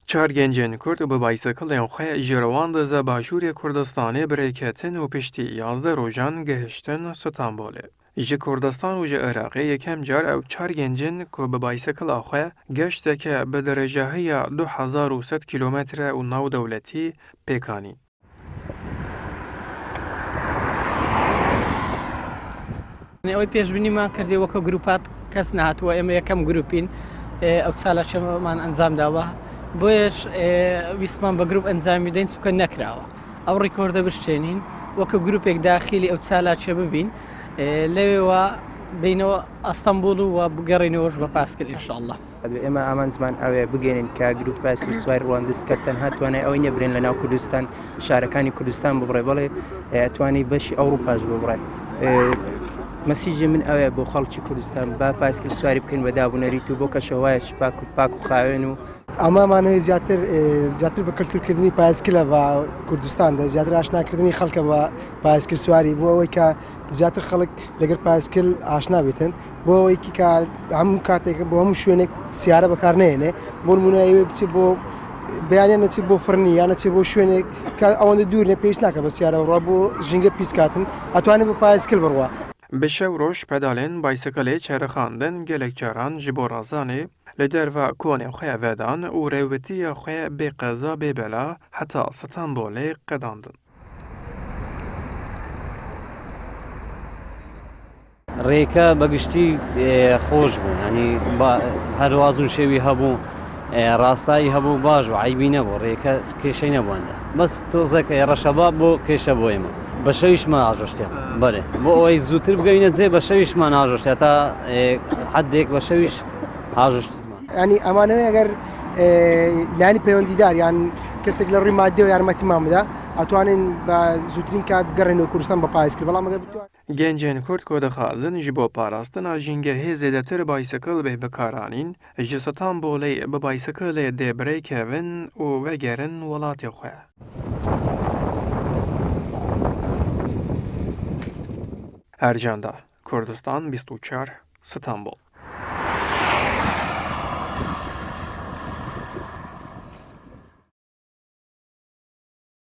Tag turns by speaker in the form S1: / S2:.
S1: Çar gencên Kurd bi baysikilên xwe ji Rewandizê Başûrê Kurdistanê bi rê ketin û piştî 11 rojan gihiştin Stenbolê. Ji Kurdistan û ji Iraqê yekem car ew çar gencên ku bi baysikila xwe geşteke bi dirêjahiya 2100 kîlometre û navdewletî pêk anîn.
S2: ئەوەی پێشبینیمان کردی وەکە گروپات کەس نهاتووە ئێمە یەکەم گروپین ئەو چالاکیەمان ئەنجام داوە بۆیەش ویستمان بە گروپ ئەنجامی دەین چونکە نەکراوە ئەو ڕیکۆردە بشکێنین وەکە گروپێک داخیلی ئەو چالاکیە ببین لەوێوە بینەوە ئەستەمبوڵ و بگەڕینەوەش بە پاسکل ئینشاءاللە.
S3: ئێمە ئامانجمان ئەوەیە بگەێنین کە گروپ پایسکل سواری ڕواندز کە تەنها توانای ئەوەی نیە برێن لە ناو کوردستان شارەکانی کوردستان ببڕێ بەڵێ توانی بەشی ئەوروپاش ببڕێ مەسیجی من ئەوەیە بۆ خەڵکی کوردستان با پایسکل سواری بکەین بە دابونەریت و بۆ کەشەوایەکی پاک و پاک و خاوێن و
S4: ئەمامانەوەی زیاتر زیاتر بە کەلتورکردنی پایسکلە بە کوردستاندا زیاتر ئاشناکردنی خەڵکە بە پایسکل سواری بۆ ئەوەی کە زیاتر خەڵک لەگەر پایسکل ئاشنا بێتن بۆ ئەوەی کە هەموو کاتێک بۆ هەموو شوێنێک سیارە بەکار نێنێ بۆ نمونە ئەوێ بچێت بۆ بەیانیان نەچێت بۆ فرنی یان نەچێت بۆ شوێنێک کە ئەوەندە دوور نە پێویست ناکە بە سیارە بڕوا بۆ ژینگە پیس کاتن ئەتوانێت بە پایسکل بڕوا.
S1: Bi şev roj pedalên baysikilê çerixandin gelek caran ji bo razanê li derve konê xwe vedan û rêwitiya xwe bê qeza bê bela heta Stenbolê qedandin.
S5: ڕێکە بەگشتی خۆش بوو ینی هەرواز و شێوی هەبوو ڕاستایی هەبوو باش بوو عیبی نەبوو ڕێکە کێشەی نەبوواندا بەس تۆزێک ڕەشەبا بۆ کێشە بۆ ئێمە بە شەویشمان ئاژۆشتە بەێ بۆ ئەوەی زووتر بگەینە جێ بە شەویشمان ئاژۆشتە تا حدێک بە شەویش ئاژۆشتمان.
S4: ینی ئەمانەوەی ئەگەر لایەنی پەیوەندیدار یان کەسێک لە ڕووی مادیەوە یارمەتیمان بدا ئەتوانین بە زووترین کات بگەڕێنەوە کوردستان بە پایسکل بەڵام ئەگەر بتوان
S1: Gencên Kurd ku dixwazin ji bo parastina jîngehê zêdetir baysikil bê bikaranîn, ji Stenbolê bi baysikilê dê bi rê kevin û vegerin welatê xwe. Ercan da, Kurdistan 24, Stenbol.